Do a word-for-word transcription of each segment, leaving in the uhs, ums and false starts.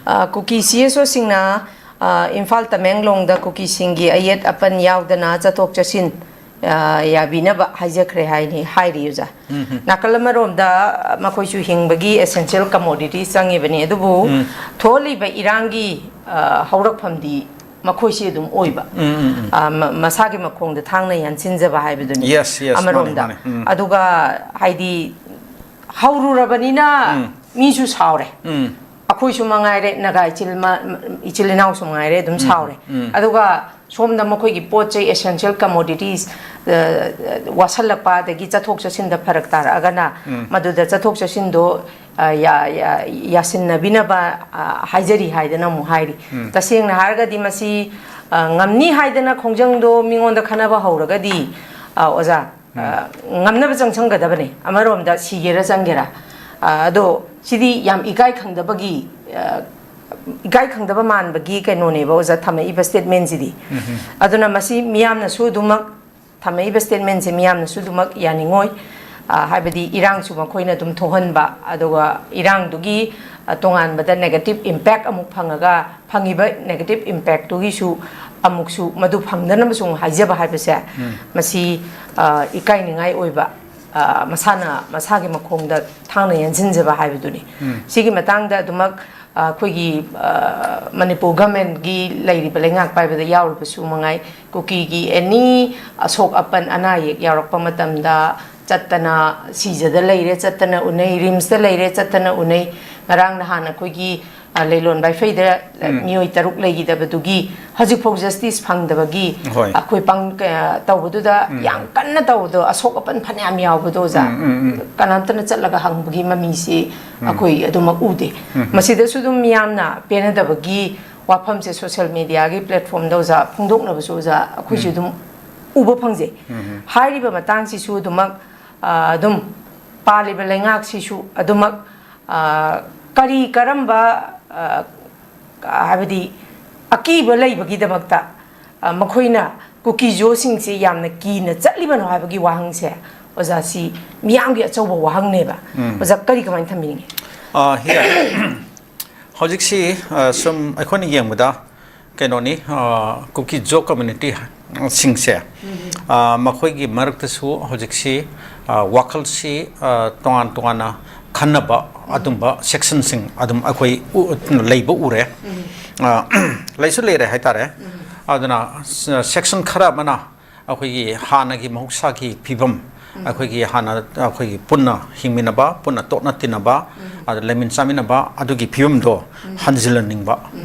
ꯑ, ꯀꯨꯀꯤ C S ꯑꯣꯁꯤꯡꯅ, ꯑ, ꯏꯝꯐꯥꯜ ꯇꯃꯦꯡꯂꯣꯡꯗ ꯀꯨꯀꯤꯁꯤꯡꯒꯤ ꯑꯌꯦꯠ ꯑꯄꯟ ꯌꯥꯎꯗꯅ ꯆꯠꯊꯣꯛ ꯆꯠꯁꯤꯟ, ꯑ, ꯌꯥꯕꯤꯅꯕ ꯍꯥꯏꯖꯈ꯭ꯔꯦ ꯍꯥꯏꯅꯤ, ꯍꯥꯏꯔꯤ ꯑꯣꯖꯥ꯫ ꯎꯝ, ꯎꯝ꯫ ꯅꯥꯀꯜ ꯑꯃꯔꯣꯝꯗ ꯃꯈꯣꯏꯁꯨ ꯍꯤꯡꯕꯒꯤ essential commodities ꯆꯪꯉꯤꯕꯅꯤ, ꯑꯗꯨꯕꯨ ꯎꯝ꯫ ꯊꯣꯛꯍꯜꯂꯤꯕ ꯏꯔꯥꯡꯒꯤ, ꯑ, ꯍꯧꯔꯛꯐꯝꯗꯤ ꯃꯈꯣꯏꯁꯤ ꯑꯗꯨꯝ ꯑꯣꯏꯕ꯫ ꯎꯝ, ꯎꯝ, ꯎꯝ꯫ ꯑ, ꯃ-, ꯃꯁꯥꯒꯤ ꯃꯈꯣꯡꯗ ꯊꯥꯡꯅ ꯌꯥꯟꯁꯤꯟꯖꯕ ꯍꯥꯏꯕꯗꯨꯅꯤ꯫ Yes, yes, ꯑꯃꯔꯣꯝꯗ꯫ ꯃꯥꯅꯦ, ꯃꯥꯅꯦ꯫ ꯎꯝ꯫ ꯑꯗꯨꯒ ꯍꯥꯏꯗꯤ ꯍꯧꯔꯨꯔꯕꯅꯤꯅ ꯎꯝ꯫ ꯃꯤꯁꯨ ꯁꯥꯎꯔꯦ꯫ ꯎꯝ꯫ ꯑꯩꯈꯣꯏꯁꯨ ꯃꯉꯥꯏꯔꯦ, ꯅꯥꯒꯥ ꯏꯆꯤꯜ ꯃ-, ꯏꯆꯤꯜ ꯏꯅꯥꯎꯁꯨ ꯃꯉꯥꯏꯔꯦ, ꯑꯗꯨꯝ ꯎꯝ, ꯁꯥꯎꯔꯦ꯫ ꯎꯝ꯫ ꯑꯗꯨꯒ ꯁꯣꯝꯗ ꯃꯈꯣꯏꯒꯤ ꯄꯣꯠ ꯆꯩ, essential commodities, ꯑ, ꯋꯥꯠꯁꯜꯂꯛꯄ, ꯑꯗꯒꯤ ꯆꯠꯊꯣꯛ ꯆꯠꯁꯤꯟꯗ ꯐꯔꯛ ꯇꯥꯔꯛꯑꯒꯅ, ꯎꯝ꯫ ꯃꯗꯨꯗ ꯆꯠꯊꯣꯛ ꯆꯠꯁꯤꯟꯗꯣ, ꯑ, ꯌꯥ-, ꯌꯥ-, ꯌꯥꯁꯤꯟꯅꯕꯤꯅꯕ, ꯑ, ꯍꯥꯏꯖꯔꯤ ꯍꯥꯏꯗꯅ ꯑꯃꯨꯛ ꯍꯥꯏꯔꯤ꯫ ꯎꯝ꯫ ꯇꯁꯦꯡꯅ ꯍꯥꯏꯔꯒꯗꯤ ꯃꯁꯤ, ꯑ, ꯉꯝꯅꯤ ꯍꯥꯏꯗꯅ ꯈꯣꯡꯖꯪꯗꯣ ꯃꯤꯉꯣꯟꯗ ꯈꯟꯅꯕ ꯍꯧꯔꯒꯗꯤ, ꯑ, ꯑꯣꯖꯥ, ꯎꯝ꯫ ꯑ, ꯉꯝꯅꯕ ꯆꯪꯁꯟꯒꯗꯕꯅꯦ, ꯑꯃꯔꯣꯝꯗ ꯁꯤꯒꯦꯔꯥ ꯆꯪꯒꯦꯔꯥ꯫ ꯑ, ꯑꯗꯣ ꯁꯤꯗꯤ ꯌꯥꯝ ꯏꯀꯥꯏ ꯈꯪꯗꯕꯒꯤ, ꯑ, ꯏꯀꯥꯏ ꯈꯪꯗꯕ ꯃꯥꯟꯕꯒꯤ ꯀꯩꯅꯣꯅꯦꯕ ꯑꯣꯖꯥ ꯊꯝꯃꯛꯏꯕ statement ꯁꯤꯗꯤ꯫ ꯎꯝ꯫ ꯑꯗꯨꯅ ꯃꯁꯤ ꯃꯤꯌꯥꯝꯅꯁꯨ ꯑꯗꯨꯃꯛ, ꯊꯝꯃꯛꯏꯕ statement ꯁꯦ ꯃꯤꯌꯥꯝꯅꯁꯨ ꯑꯗꯨꯃꯛ ꯌꯥꯅꯤꯡꯉꯣꯏ꯫ ꯑ, ꯍꯥꯏꯕꯗꯤ ꯏꯔꯥꯡꯁꯨ ꯃꯈꯣꯏꯅ ꯑꯗꯨꯝ ꯊꯣꯛꯍꯟꯕ, ꯑꯗꯨꯒ ꯏꯔꯥꯡꯗꯨꯒꯤ, ꯑ, ꯇꯣꯉꯥꯟꯕꯗ negative impact ꯑꯃꯨꯛ ꯐꯪꯉꯒ, ꯐꯪꯉꯤꯕ negative impact ꯇꯨꯒꯤꯁꯨ ꯑꯃꯨꯛꯁꯨ ꯃꯗꯨ ꯐꯪꯗꯅꯕꯁꯨ ꯑꯃꯨꯛ ꯍꯥꯏꯖꯕ ꯍꯥꯏꯕꯁꯦ, ꯎꯝ꯫ ꯃꯁꯤ, ꯑ, ꯏꯀꯥꯏꯅꯤꯡꯉꯥꯏ ꯑꯣꯏꯕ, ꯑ, ꯃꯁꯥꯅ ꯃꯁꯥꯒꯤ ꯃꯈꯣꯡꯗ ꯊꯥꯡꯅ ꯌꯥꯟꯁꯤꯟꯖꯕ ꯍꯥꯏꯕꯗꯨꯅꯤ꯫ ꯎꯝ꯫ ꯁꯤꯒꯤ ꯃꯇꯥꯡꯗ ꯑꯗꯨꯃꯛ, ꯑ, ꯑꯩꯈꯣꯏꯒꯤ, ꯑ, ꯃꯅꯤꯄꯨꯔ government ꯀꯤ ꯂꯩꯔꯤꯕ ꯂꯩꯉꯥꯛ ꯄꯥꯏꯕꯗ ꯌꯥꯎꯔꯤꯕꯁꯨ ꯃꯉꯥꯏ, ꯀꯨꯀꯤꯒꯤ any ꯑꯁꯣꯛ ꯑꯄꯟ, ꯑꯅꯥ ꯑꯌꯦꯛ ꯌꯥꯎꯔꯛꯄ ꯃꯇꯝꯗ ꯆꯠꯇꯅ ꯁꯤꯖꯗ ꯂꯩꯔꯦ, ꯆꯠꯇꯅ ꯎꯅꯩ, ꯔꯤꯝꯁꯇ ꯂꯩꯔꯦ, ꯆꯠꯇꯅ ꯎꯅꯩ꯫ ꯉꯔꯥꯡ ꯅꯍꯥꯟ ꯑꯩꯈꯣꯏꯒꯤ, ꯑ, ꯂꯩꯂꯣꯟ ꯕꯥꯏꯐꯩꯗ, ꯑ, ꯎꯝ꯫ ꯃꯤꯑꯣꯏ ꯇꯔꯨꯛ ꯂꯩꯈꯤꯗꯕꯗꯨꯒꯤ ꯍꯧꯖꯤꯛꯐꯥꯎ justice ꯐꯪꯗꯕꯒꯤ ꯍꯣꯏ꯫ ꯑꯩꯈꯣꯏ ꯄꯪ-, ꯀ-, ꯇꯧꯕꯗꯨꯗ ꯎꯝ꯫ ꯌꯥꯝ ꯀꯟꯅ ꯇꯧꯕꯗꯣ, ꯑꯁꯣꯛ ꯑꯄꯟ ꯐꯅꯌꯥꯝ ꯌꯥꯎꯕꯗꯣ ꯑꯣꯖꯥ, ꯎꯝ, ꯎꯝ, ꯎꯝ꯫ ꯀꯅꯥꯝꯇꯅ ꯆꯠꯂꯒ ꯍꯪꯕꯒꯤ ꯃꯃꯤꯁꯤ ꯎꯝ꯫ ꯑꯩꯈꯣꯏ ꯑꯗꯨꯃꯛ ꯎꯗꯦ꯫ ꯎꯝ꯫ ꯃꯁꯤꯗꯁꯨ ꯑꯗꯨꯝ ꯃꯤꯌꯥꯝꯅ ꯄꯦꯟꯅꯗꯕꯒꯤ ꯋꯥꯐꯝꯁꯦ social media ꯒꯤ platform ꯗ ꯑꯣꯖꯥ ꯐꯣꯡꯗꯣꯛꯅꯕꯁꯨ ꯑꯣꯖꯥ ꯑꯩꯈꯣꯏꯁꯨ ꯎꯝ꯫ ꯑꯗꯨꯝ ꯎꯕ ꯐꯪꯖꯩ꯫ ꯎꯝ꯫ ꯍꯥꯏꯔꯤꯕ ꯃꯇꯥꯡꯁꯤꯁꯨ ꯑꯗꯨꯃꯛ, ꯑ, ꯑꯗꯨꯝ ꯄꯥꯜꯂꯤꯕ ꯂꯩꯉꯥꯛꯁꯤꯁꯨ ꯑꯗꯨꯃꯛ, ꯑ, ꯀꯔꯤ ꯀꯔꯝꯕ, ꯑ, ꯍꯥꯏꯕꯗꯤ ꯑꯀꯤꯕ ꯂꯩꯕꯒꯤꯗꯃꯛꯇ, ꯑ, ꯃꯈꯣꯏꯅ ꯀꯨꯀꯤ ꯖꯣꯁꯤꯡꯁꯤ ꯌꯥꯝꯅ ꯀꯤꯅ ꯆꯠꯂꯤꯕꯅꯣ ꯍꯥꯏꯕꯒꯤ ꯋꯥꯍꯪꯁꯦ, ꯑꯣꯖꯥ, ꯁꯤ ꯃꯤꯌꯥꯝꯒꯤ ꯑꯆꯧꯕ ꯋꯥꯍꯪꯅꯦꯕ꯫ ꯎꯝ꯫ ꯑꯣꯖꯥ, ꯀꯔꯤ ꯀꯃꯥꯏꯅ ꯊꯝꯕꯤꯅꯤꯡꯉꯤ? ꯑ, here, ꯍꯧꯖꯤꯛꯁꯤ, ꯑ, ꯁꯨꯝ ꯑꯩꯈꯣꯏꯅ ꯌꯦꯡꯕꯗ ꯀꯩꯅꯣꯅꯤ, ꯑ, ꯀꯨꯀꯤ ꯖꯣ ꯀꯝꯃ꯭ꯌꯨꯅꯤꯇꯤ ꯁꯤꯡꯁꯦ, ꯑ, ꯃꯈꯣꯏꯒꯤ ꯃꯔꯛꯇꯁꯨ ꯍꯧꯖꯤꯛꯁꯤ, ꯑ, ꯋꯥꯈꯜꯁꯤ, ꯑ, ꯇꯣꯉꯥꯟ ꯇꯣꯉꯥꯟꯅ ꯈꯟꯅꯕ ꯑꯗꯨꯝꯕ ꯁꯦꯛꯁꯟꯁꯤꯡ ꯑꯗꯨꯝ ꯑꯩꯈꯣꯏ ꯎ-, ꯂꯩꯕ ꯎꯔꯦ꯫ ꯑ, ꯂꯩꯁꯨ ꯂꯩꯔꯦ ꯍꯥꯏꯇꯥꯔꯦ꯫ ꯑꯗꯨꯅ ꯁꯦꯛꯁꯟ ꯈꯔ ꯑꯃꯅ ꯑꯩꯈꯣꯏꯒꯤ ꯍꯥꯟꯅꯒꯤ ꯃꯍꯧꯁꯥꯒꯤ ꯐꯤꯕꯝ, ꯑꯩꯈꯣꯏꯒꯤ ꯍꯥꯟꯅ ꯑꯩꯈꯣꯏꯒꯤ ꯄꯨꯟꯅ ꯍꯤꯡꯃꯤꯟꯅꯕ, ꯄꯨꯟꯅ ꯇꯣꯠꯅ ꯇꯤꯟꯅꯕ, ꯑꯗ ꯂꯩꯃꯤꯟ ꯆꯥꯃꯤꯟꯅꯕ ꯑꯗꯨꯒꯤ ꯐꯤꯕꯝꯗꯣ ꯍꯟꯖꯤꯜꯍꯟꯅꯤꯡꯕ,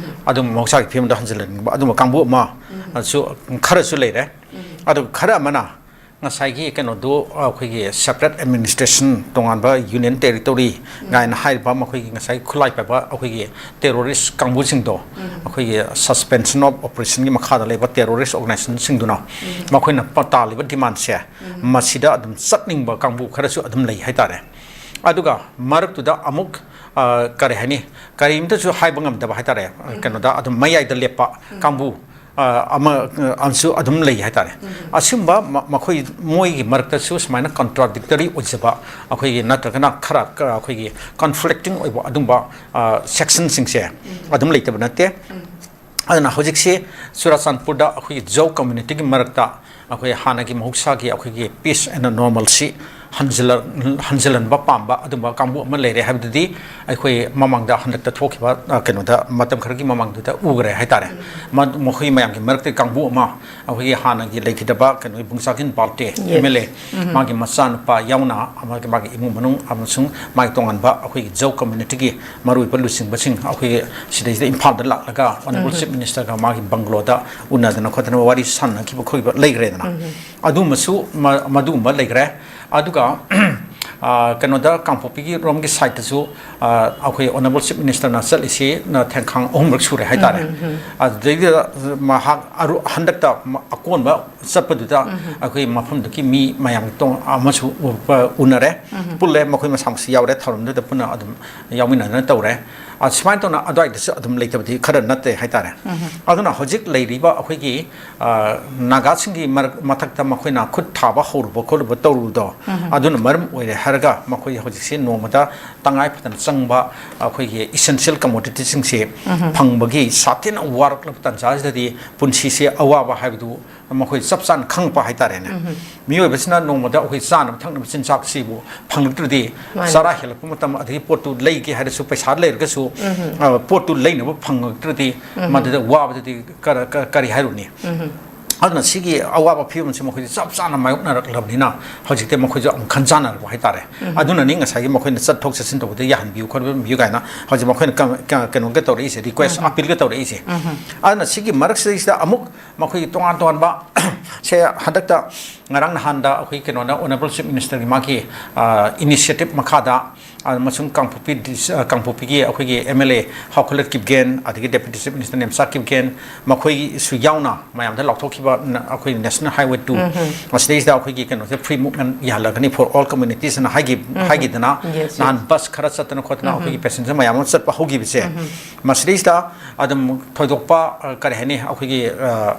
ꯑꯗꯨꯝ ꯃꯍꯧꯁꯥꯒꯤ ꯐꯤꯕꯝꯗꯣ ꯍꯟꯖꯤꯜꯍꯟꯅꯤꯡꯕ ꯑꯗꯨꯝꯕ ꯀꯥꯡꯕꯨ ꯑꯃ, ꯑꯗꯨꯁꯨ ꯈꯔꯁꯨ ꯂꯩꯔꯦ꯫ ꯑꯗꯨꯒ ꯈꯔ ꯑꯃꯅ ꯉꯁꯥꯏꯒꯤ ꯀꯩꯅꯣꯗꯨ ꯑꯩꯈꯣꯏꯒꯤ separate administration, ꯇꯣꯉꯥꯟꯕ union territory ꯀꯥꯏꯅ ꯍꯥꯏꯔꯤꯕ ꯃꯈꯣꯏꯒꯤ ꯉꯁꯥꯏ ꯈꯨꯠꯂꯥꯏ ꯄꯥꯏꯕ ꯑꯩꯈꯣꯏꯒꯤ terrorist ꯀꯥꯡꯕꯨꯁꯤꯡꯗꯣ, ꯑꯩꯈꯣꯏꯒꯤ suspension of operation ꯒꯤ ꯃꯈꯥꯗ ꯂꯩꯕ terrorist organization ꯁꯤꯡꯗꯨꯅ ꯃꯈꯣꯏꯅ ꯄ-, ꯇꯥꯜꯂꯤꯕ demand ꯁꯦ, ꯃꯁꯤꯗ ꯑꯗꯨꯝ ꯆꯠꯅꯤꯡꯕ ꯀꯥꯡꯕꯨ ꯈꯔꯁꯨ ꯑꯗꯨꯝ ꯂꯩ ꯍꯥꯏꯇꯥꯔꯦ꯫ ꯑꯗꯨꯒ ꯃꯔꯛꯇꯨꯗ ꯑꯃꯨꯛ, ꯑ, ꯀꯔꯤ ꯍꯥꯏꯅꯤ, ꯀꯔꯤꯝꯇꯁꯨ ꯍꯥꯏꯕ ꯉꯝꯗꯕ ꯍꯥꯏꯇꯥꯔꯦ, ꯀꯩꯅꯣꯗ ꯑꯗꯨꯝ ꯃꯌꯥꯏꯗ ꯂꯦꯞꯄ ꯀꯥꯡꯕꯨ, ꯑ, ꯑꯃ, ꯑ, ꯑꯃꯁꯨ ꯑꯗꯨꯝ ꯂꯩ ꯍꯥꯏꯇꯥꯔꯦ꯫ ꯑꯁꯤꯒꯨꯝꯕ ꯃ-, ꯃꯈꯣꯏ, ꯃꯣꯏꯒꯤ ꯃꯔꯛꯇꯁꯨ ꯁꯨꯃꯥꯏꯅ contradictory ꯑꯣꯏꯖꯕ, ꯑꯩꯈꯣꯏꯒꯤ ꯅꯠꯇ꯭ꯔꯒꯅ ꯈꯔ ꯀ-, ꯑꯩꯈꯣꯏꯒꯤ conflicting ꯑꯣꯏꯕ ꯑꯗꯨꯝꯕ, ꯑ, ꯁꯦꯛꯁꯟꯁꯤꯡꯁꯦ ꯑꯗꯨꯝ ꯂꯩꯇꯕ ꯅꯠꯇꯦ꯫ ꯑꯗꯨꯅ ꯍꯧꯖꯤꯛꯁꯤ ꯆꯨꯔꯥꯆꯥꯟꯄꯨꯔꯗ ꯑꯩꯈꯣꯏꯒꯤ ꯖꯧ ꯀꯝꯃ꯭ꯌꯨꯅꯤꯇꯤꯒꯤ ꯃꯔꯛꯇ ꯑꯩꯈꯣꯏ ꯍꯥꯟꯅꯒꯤ ꯃꯍꯧꯁꯥꯒꯤ ꯑꯩꯈꯣꯏꯒꯤ peace and normalcy ꯍꯟꯖꯤꯜꯂ-, ꯍꯟꯖꯤꯜꯍꯟꯕ ꯄꯥꯝꯕ ꯑꯗꯨꯝꯕ ꯀꯥꯡꯕꯨ ꯑꯃ ꯂꯩꯔꯦ ꯍꯥꯏꯕꯗꯨꯗꯤ ꯑꯩꯈꯣꯏ ꯃꯃꯥꯡꯗ ꯍꯟꯗꯛꯇ ꯊꯣꯛꯈꯤꯕ, ꯑ, ꯀꯩꯅꯣꯗ ꯃꯇꯝ ꯈꯔꯒꯤ ꯃꯃꯥꯡꯗꯨꯗ ꯎꯈ꯭ꯔꯦ ꯍꯥꯏꯇꯥꯔꯦ꯫ ꯃ-, ꯃꯈꯣꯏ ꯃꯌꯥꯝꯒꯤ ꯃꯔꯛꯇ ꯀꯥꯡꯕꯨ ꯑꯃ ꯑꯩꯈꯣꯏꯒꯤ ꯍꯥꯟꯅꯒꯤ ꯂꯩꯈꯤꯗꯕ ꯀꯩꯅꯣ ꯏꯕꯨꯡ ꯆꯥꯒꯤꯟ ꯄꯥꯜꯇꯦ, Yes. M L A, ꯃꯥꯒꯤ ꯃꯆꯥꯅꯨꯄꯥ ꯌꯥꯎꯅ ꯃꯥꯒꯤ, ꯃꯥꯒꯤ ꯏꯃꯨꯡ ꯃꯅꯨꯡ ꯑꯃꯁꯨꯡ ꯃꯥꯒꯤ ꯇꯣꯉꯥꯟꯕ ꯑꯩꯈꯣꯏꯒꯤ ꯖꯧ ꯀꯝꯃ꯭ꯌꯨꯅꯤꯇꯤꯒꯤ ꯃꯔꯨꯑꯣꯏꯕ ꯂꯨꯆꯤꯡꯕꯁꯤꯡ ꯑꯩꯈꯣꯏꯒꯤ ꯁꯤꯗꯩꯁꯤꯗ ꯏꯝꯐꯥꯜꯗ ꯂꯥꯛꯂꯒ Honourable Chief Minister ꯒ ꯃꯥꯒꯤ bungalow ꯗ ꯎꯅꯗꯅ ꯈꯣꯠꯇꯅ ꯋꯥꯔꯤ ꯁꯥꯟꯅꯈꯤꯕ ꯈꯣꯠꯈꯤꯕ ꯂꯩꯈ꯭ꯔꯦꯗꯅ꯫ ꯑꯗꯨꯃꯁꯨ ꯃ-, ꯃꯗꯨꯒꯨꯝꯕ ꯂꯩꯈ꯭ꯔꯦ꯫ ꯑꯗꯨꯒ, ꯑ, ꯀꯩꯅꯣꯗ ꯀꯥꯡꯄꯣꯛꯄꯤꯒꯤ ꯔꯣꯝꯒꯤ side ꯇꯁꯨ, ꯑ, ꯑꯩꯈꯣꯏ Honourable Chief Minister ꯅ ꯆꯠꯂꯤꯁꯤ, ꯅ, ꯊꯦꯡꯈꯥꯡ ꯑꯍꯨꯝꯔꯛ ꯁꯨꯔꯦ ꯍꯥꯏꯇꯥꯔꯦ꯫ ꯑꯗꯨꯗꯩꯗ ꯃꯍꯥꯛ ꯑꯔꯨ-, ꯍꯟꯗꯛꯇ ꯃ-, ꯑꯀꯣꯟꯕ ꯆꯠꯄꯗꯨꯗ ꯑꯩꯈꯣꯏ ꯃꯐꯝꯗꯨꯒꯤ ꯃꯤ ꯃꯌꯥꯝ ꯇꯣ-, ꯑꯃꯁꯨ ꯎ-, ꯎꯅꯔꯦ, ꯄꯨꯜꯂꯦ, ꯃꯈꯣꯏ ꯃꯁꯥ ꯃꯁꯥ ꯌꯥꯎꯔꯦ, ꯊꯧꯔꯝꯗꯨꯗ ꯄꯨꯟꯅ ꯑꯗꯨꯝ ꯌꯥꯎꯃꯤꯟꯅꯗꯅ ꯇꯧꯔꯦ꯫ ꯑ, ꯁꯨꯃꯥꯏꯅ ꯇꯧꯅ ꯑꯗꯨꯋꯥꯏꯗꯁꯨ ꯑꯗꯨꯝ ꯂꯩꯇꯕꯗꯤ ꯈꯔ ꯅꯠꯇꯦ ꯍꯥꯏꯇꯥꯔꯦ꯫ ꯑꯗꯨꯅ ꯍꯧꯖꯤꯛ ꯂꯩꯔꯤꯕ ꯑꯩꯈꯣꯏꯒꯤ, ꯑ, ꯅꯥꯒꯥꯁꯤꯡꯒꯤ ꯃꯔꯛ-, ꯃꯊꯛꯇ ꯃꯈꯣꯏꯅ ꯈꯨꯠ ꯊꯥꯕ ꯍꯧꯔꯨꯕ ꯈꯣꯠꯂꯨꯕ ꯇꯧꯔꯨꯕꯗꯣ, ꯑꯗꯨꯅ ꯃꯔꯝ ꯑꯣꯏꯔꯦ ꯍꯥꯏꯔꯒ ꯃꯈꯣꯏ ꯍꯧꯖꯤꯛꯁꯤ ꯅꯣꯡꯃꯗ ꯇꯉꯥꯏ ꯐꯗꯅ ꯆꯪꯕ ꯑꯩꯈꯣꯏꯒꯤ essential commoditiesꯁꯤꯡꯁꯦ ꯐꯪꯕꯒꯤ ꯁꯥꯊꯤꯅ ꯋꯥꯔꯛꯂꯕ ꯇꯥꯟꯖꯥꯁꯤꯗꯗꯤ ꯄꯨꯟꯁꯤꯁꯦ ꯑꯋꯥꯕ ꯍꯥꯏꯕꯗꯨ ꯃꯈꯣꯏ ꯆꯞ ꯆꯥꯅ ꯈꯪꯉꯛꯄ ꯍꯥꯏꯇꯥꯔꯦꯅꯦ꯫ ꯃꯤꯑꯣꯏꯕꯁꯤꯅ ꯅꯣꯡꯃꯗ ꯑꯩꯈꯣꯏ ꯆꯥꯅꯕ ꯊꯛꯅꯕ ꯆꯤꯟꯖꯥꯛꯁꯤꯕꯨ ꯐꯪꯂꯛꯇ꯭ꯔꯗꯤ, ꯃꯥꯅꯤ꯫ ꯆꯔꯥ ꯍꯦꯜꯂꯛꯄ ꯃꯇꯝ, ꯑꯗꯒꯤ ꯄꯣꯠꯇꯨ ꯂꯩꯒꯦ ꯍꯥꯏꯔꯁꯨ, ꯄꯩꯁꯥ ꯂꯩꯔꯒꯁꯨ, ꯑ, ꯄꯣꯠꯇꯨ ꯂꯩꯅꯕ ꯐꯪꯉꯛꯇ꯭ꯔꯗꯤ, ꯃꯗꯨꯗ ꯋꯥꯕꯗꯨꯗꯤ ꯀꯔ-, ꯀ-, ꯀꯔꯤ ꯍꯥꯏꯔꯨꯅꯤ? ꯑꯗꯨꯅ ꯁꯤꯒꯤ ꯑꯋꯥꯕ ꯐꯤꯕꯝꯁꯤ ꯃꯈꯣꯏꯁꯦ ꯆꯞ ꯆꯥꯅ ꯃꯥꯌꯣꯛꯅꯔꯛꯂꯕꯅꯤꯅ, ꯍꯧꯖꯤꯛꯇꯤ ꯃꯈꯣꯏꯁꯨ ꯑꯃꯨꯛ ꯈꯟ ꯆꯥꯟꯅꯔꯛꯄ ꯍꯥꯏꯇꯥꯔꯦ꯫ ꯑꯗꯨꯅꯅꯤ ꯉꯁꯥꯏꯒꯤ ꯃꯈꯣꯏꯅ ꯆꯠꯊꯣꯛ ꯆꯠꯁꯤꯟ ꯇꯧꯕꯗ ꯌꯥꯍꯟꯕꯤꯌꯨ ꯈꯣꯠꯍꯟꯕꯤꯌꯨ ꯀꯥꯏꯅ ꯍꯧꯖꯤꯛ ꯃꯈꯣꯏꯅ ꯀ-, ꯀ-, ꯀꯩꯅꯣꯒ ꯇꯧꯔꯛꯏꯁꯦ, request, appealꯒ ꯇꯧꯔꯛꯏꯁꯦ꯫ ꯑꯗꯨꯅ ꯁꯤꯒꯤ ꯃꯔꯛꯁꯤꯗꯩꯁꯤꯗ ꯑꯃꯨꯛ ꯃꯈꯣꯏꯒꯤ ꯇꯣꯉꯥꯟ ꯇꯣꯉꯥꯟꯕ ꯁꯦ ꯍꯟꯗꯛꯇ ꯉꯔꯥꯡ ꯅꯍꯥꯟꯗ ꯑꯩꯈꯣꯏ ꯀꯩꯅꯣꯅ Honourable Chief Ministerꯒꯤ ꯃꯥꯒꯤ, ꯑ, initiative ꯃꯈꯥꯗ, ꯑ, ꯑꯃꯁꯨꯡ ꯀꯥꯡꯄꯣꯛꯄꯤ ꯗꯤꯁ-, ꯑ, ꯀꯥꯡꯄꯣꯛꯄꯤꯒꯤ ꯑꯩꯈꯣꯏꯒꯤ MLA ꯍꯥꯎꯈꯣꯜꯂꯠ ꯀꯤꯞꯒꯦꯟ, ꯑꯗꯒꯤ Deputy Chief Minister Nemcha Kipgen, ꯃꯈꯣꯏꯁꯨ ꯌꯥꯎꯅ ꯃꯌꯥꯝꯗ ꯂꯥꯎꯊꯣꯛꯈꯤꯕ ꯅ-, ꯑꯩꯈꯣꯏ National Highway two, ꯃꯁꯤꯗꯩꯁꯤꯗ ꯑꯩꯈꯣꯏꯒꯤ ꯀꯩꯅꯣꯁꯦ free movement ꯌꯥꯍꯜꯂꯒꯅꯤ for all communities ꯑꯅ ꯍꯥꯏꯈꯤ-, ꯍꯥꯏꯈꯤꯗꯅ, yes, yes꯫ ꯅꯍꯥꯟ bus ꯈꯔ ꯆꯠꯇꯅ ꯈꯣꯠꯇꯅ ꯑꯩꯈꯣꯏꯒꯤ passenger ꯃꯌꯥꯝ ꯑꯃ ꯆꯠꯄ ꯍꯧꯈꯤꯕꯁꯦ, ꯃꯁꯤꯗꯩꯁꯤꯗ ꯑꯗꯨꯝ ꯊꯣꯏꯗꯣꯛꯄ, ꯑ, ꯀꯔꯤ ꯍꯥꯏꯅꯤ, ꯑꯩꯈꯣꯏꯒꯤ, ꯑ,